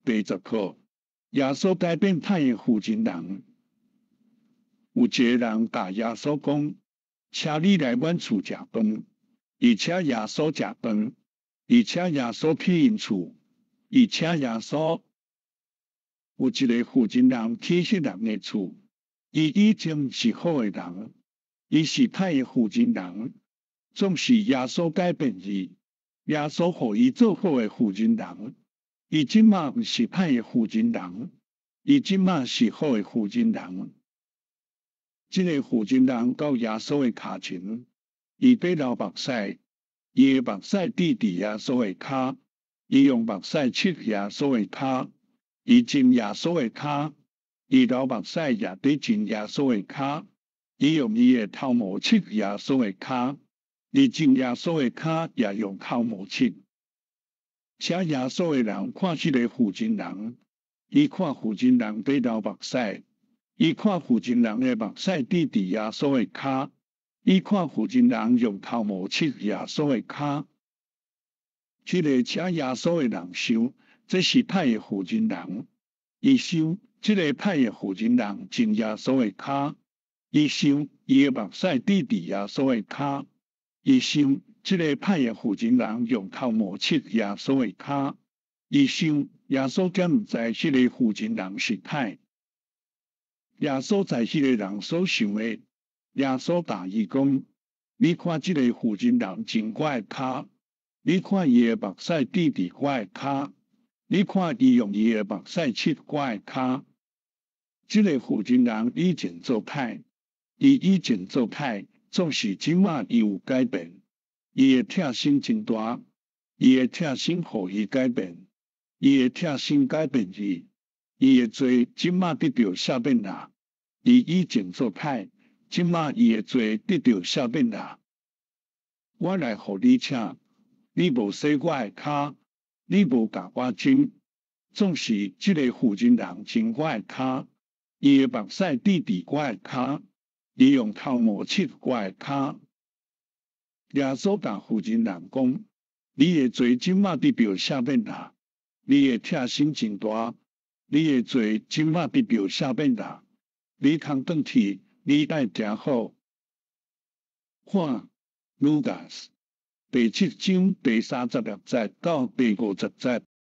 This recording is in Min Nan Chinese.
第十課，耶穌改變歹的婦人人。有一个人共耶穌講：請你來阮厝食飯。伊請耶穌食飯，伊請耶穌去𪜶厝，伊請耶穌。有一个婦人人去彼人的厝，伊以前是好的人，伊是歹的婦人人，總是耶穌改變伊，耶穌予伊做好的婦人人。伊這馬毋是歹的婦人人，伊這馬是好的婦人人。這个婦人人到耶穌的跤前，伊欲流目屎，伊的目屎滴佇耶穌的跤，伊用目屎拭耶穌的跤，伊浸耶穌的跤，伊流目屎也佇浸耶穌的跤，伊用伊的頭毛拭耶穌的跤，伊浸耶穌的跤，也用頭毛拭。請耶穌的人看這个婦人人，伊看婦人人佇流目屎，伊看婦人人的目屎滴佇耶穌的跤，伊看婦人人用頭毛拭耶穌的跤。這个請耶穌的人想，這是歹的婦人人，伊想這个歹的婦人人浸耶穌的跤，伊想伊的目屎滴佇耶穌的跤，伊想這個歹的婦人人用頭毛拭耶穌的跤，伊想耶穌敢毋知彼个婦人人是歹？耶穌知彼个人所想的，耶穌答伊講：你看這個婦人人浸我的跤，你看伊的目屎滴佇我的跤，你看伊用伊的目屎拭我的跤。這个婦人人以前做歹，伊以前做歹，總是這馬伊有改變。伊的疼心真大，伊的疼心予伊改變，伊的疼心改變伊，伊的罪這馬得著赦免啦。伊以前做歹，這馬伊的罪得著赦免啦。我來予你請，你無洗我的跤，你無共我浸，總是這个婦人人浸我的跤，伊的目屎滴佇我的跤，伊用頭毛拭我的跤。耶穌共婦人人講：你的罪這馬得著赦免啦，你的疼心真大，你的罪這馬得著赦免啦。你通轉去，你愛行好。看，Lucas 第七章第36節到第50節。